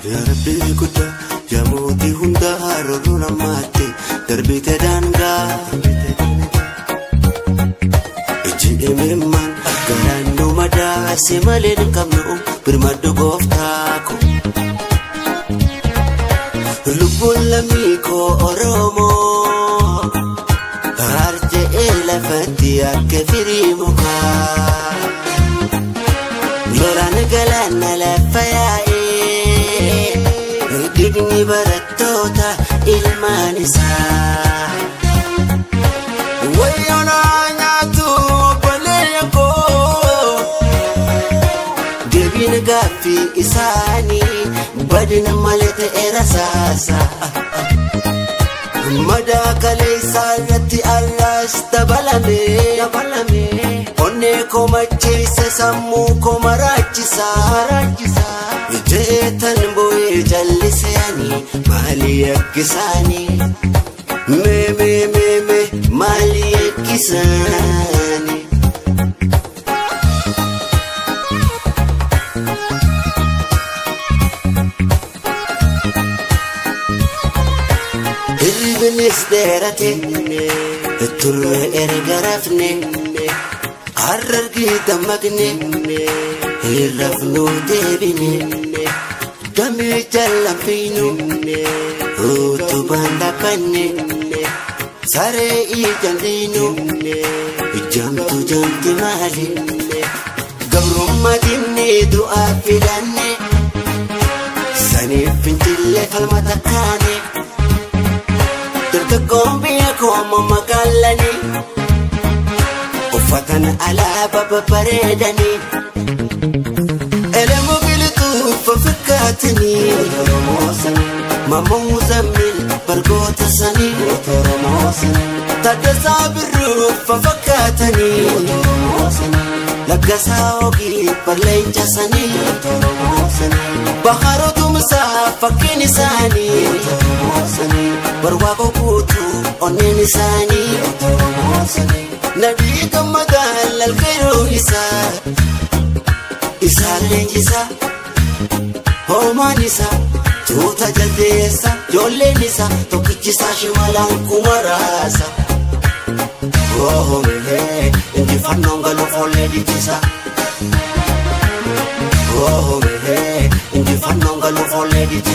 Yaa Rabbi guddaa yaa mootii hundaa roorroo namaatti darbite daangaa. Ijji imimmaan garaan nu madaase malee hin qabnu birmadhu gooftaa ko. Lubbuun lammii koo Oromoo harja'ee lafatti akka firii mukaa. Lolaan galaana lafa yaa'ee. Dhiigni barattoota ilmaan isaa. Wayyoonaa nyaatu obboleeyyan koo. Deebiin gaaffii isaanii badina malee ta'e rasaasa. Madaa kaleessaa irratti allaas dabalame. Onnee koo macheessa sammuu koo maraachisa. Jeetan boo'ee jalliseeni maali yakkisaani? Mee mee mee mee maali yakkisaani? Hirribnis dheerate turre erga rafne harargii dammaqne hirrafnuu deebine damee jallanfiinu utubaan dhaabbanne saree ijaan diinu jamtu jamti maali gabrummaa diinni du'aa filanne saniif fincillee falmata kaane dargaggoon biyya koo magaalanii uffatan alaabaa babbareedanii. Elemu biqiltuu fakkaatanii Mamuu Zammil bargoota sanii Taaddasaa Birruu fakkaatanii Laggasaa Oogii barleenca sanii Baharoo Tumsaa fakkiin isaanii Barwaaqoo guutuu onneen isaanii Nadhii gammadaa lalqeeroo isaa. Isaa leenjisaa, hoomaan isaa, tuuta jaldeessa, ijoolleen isaa, tokkichisaa shimalaan kumaraasa. Oomee injifannoon galuuf oollee dhiichisa. Oomee injifannoon galuuf oollee dhiichisa.